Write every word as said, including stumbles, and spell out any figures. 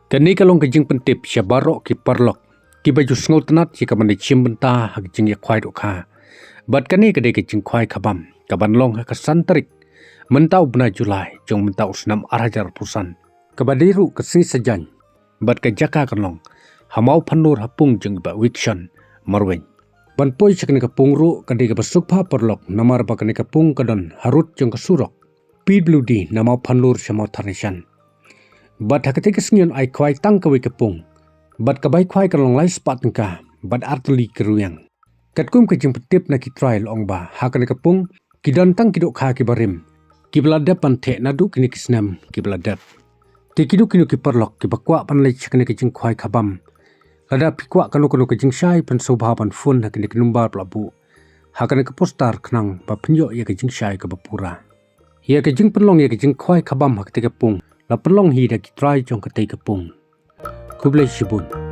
Kane ka long ka jingpyntip sha baroh ki paralok kiba ju sngewtynnad ïa ka ban ïashim bynta ha ka jingïakhwai dohkha. Bad kane ka dei ka jingkhwai khabam kaban long ha ka san tarik mynta u bnai July jong mynta u snem ar hajar arphew san, kaba dei ruh ka sngi Saitjaiñ. Bad ka jaka kan long ha Mawphanlur ha pung jong i Bah Wikson Marwein. Ban poi sha kane ka pung ruh ka dei kaba suk bha paralok, namar ba kane ka pung ka don harud jong ka surok P W D na Mawphanlur sha Mawthadraishan. Bad ha katei ka sngi yn ai khwai tang kawei ka pung. Bad ka bai khwai kan long lai spah tyngka bad ar tylli ki rwiang. Katkum ka jingpyntip na ki trai la ong ba ha kane ka pung ki don tang ki dohkha kiba rim, kiba la dep ban theh naduh kine ki snem kiba la dep. Te kino kino ki paralok kiba kwah ban leit sha kane ka jingkhwai khabam, lada phi kwah kano kano ka jingshai, phin sngewbha ban phone ha kane ka number ba la buh ha kane ka poster khnang ba phin ïoh ïa ka jingshai kaba pura. Ïa ka jingpynlong ïa ka jingkhwai khabam ha katei ka pung la pynlong hi da ki trai jong katei ka pung. Khublei shibun.